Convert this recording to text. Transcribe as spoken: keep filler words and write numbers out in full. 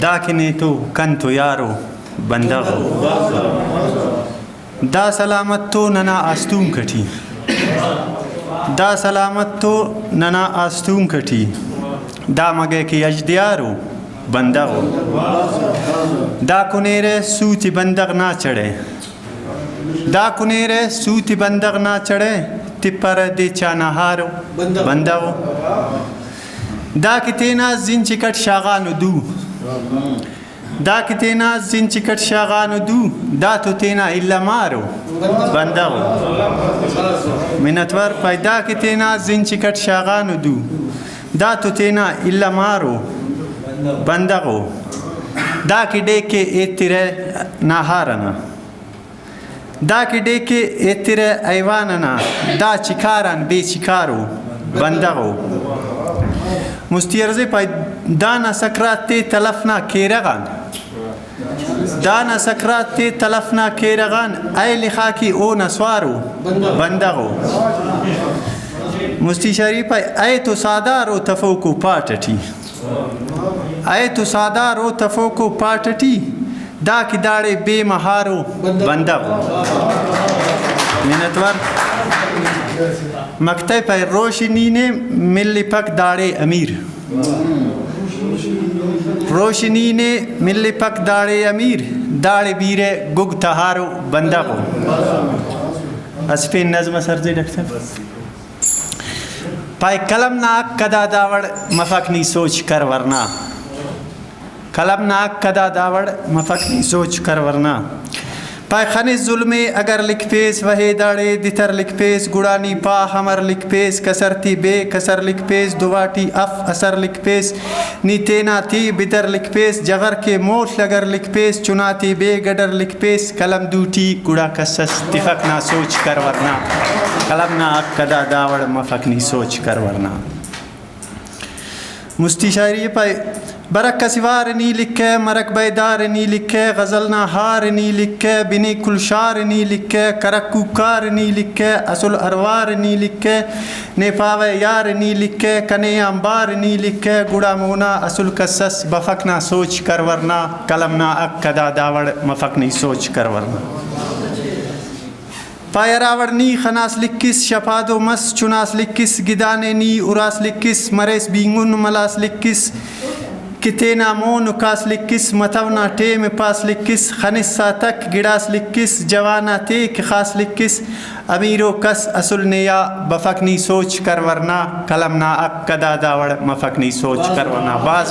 دا کہ نے تو کن تو یارو بندغ۔ دا سلامت تو ننا آستونک ٹی۔ دا سلامت تو ننا آستونک ٹی۔ دا مگہ کہ اژدیارو بندغ۔ دا کنیرہ سوتی بندغ نا چڑہ۔ دا کنیرہ سوتی بندغ نا چڑہ، تپرہ دے چا نہارو بندغ۔ دا کہ تینا زنچک اٹ شاغانو دو۔ دا کہ تینا زنچک اٹ شاغانو دو، دا تو تینا الہ مارو بندغ۔ منتوار پائے۔ دا کہ تینا زنچک اٹ شاغانو دو، دا تو تینا الہ مارو بندغ۔ دا کہ ڈیک ءِ ایترہ ناہار ئنا۔ دا کہ ڈیک ءِ ایترہ حیوان ئنا، دا چکار آن بے چکارو بندغ ءُ۔ مستی عرض ءِ پائے، دانا سکرات تے تلف نا کیرغ آن، دانا سکرات تے تلف نا کیرغ آن، اے لخا کہ اونا سوارو بندغ ءُ۔ مستی شریف پائے، اے تو سادار او تفوکو پاٹ ٹی۔ اے تو سادار او تفوکو پاٹ ٹی، دا کہ داڑے بے مہارو بندغ۔ منتوار۔ مکتئے پائے، روشنی نے ملپک داڑے امیر۔ روشنی نے ملپک داڑے امیر، داڑے بیرہ گگ تہارو بندغ۔ اسہ پین نظم اس ارزے ڈاکٹر صاحب۔ پائے، قلم نا حق ادا داوڑ مفک نی سوچ کر ورنا۔ قلم نا حق ادا داوڑ مفک نی سوچ کر ورنا۔ پائے، خنس ظلم ءِ اگر لکھپیس، وہے داڑے دتر لکھپیس، گڑا نی پا ہمر لکھپیس، کسر تی بے کسر لکھپیس، دعا ٹی اف اثر لکھپیس، نی تینا تی بدر لکھپیس، جغر کے مول اگر لکھپیس، چنا تے بے گڈر لکھپیس، قلم دوٹی گڑا کس اس تفک نا سوچ کر ورنا۔ قلم نا حق ادا داوڑ مفک نی سوچ کر ورنا۔ مستی شاعری ءِ پائے، برک اسہ وار نی لکھہ، مرک بیدار نی لکھہ، غزل نا ہار نی لکھہ، بنی کل شار نی لکھہ، کرک کوکار نی لکھہ، اسل اروار نی لکھہ، نے پاوہ یار نی لکھہ، کنے آنبار نی لکھہ، گڑا مونا اسل کس اس بفک نا سوچ کر ورنا، قلم نا حق ادا داوڑ مفک نی سوچ کر ورنا۔ پائے، ہراوڑ نی خناس لکھس، شپادو مس چناس لکھس، گدانے نی اراس لکھس، مریس بینگن ملاس لکھس، کہ تینا مون کاس لکھس، متو نا ٹیم پاس لکھس، خنسا تک گڑاس لکھس، جوان آ تیک خاص لکھس، امیرو کس اسل نے آ بفک نی سوچ کر ورنا، قلم نا حق ادا داوڑ مفک نی سوچ کر ورنا۔ بھاز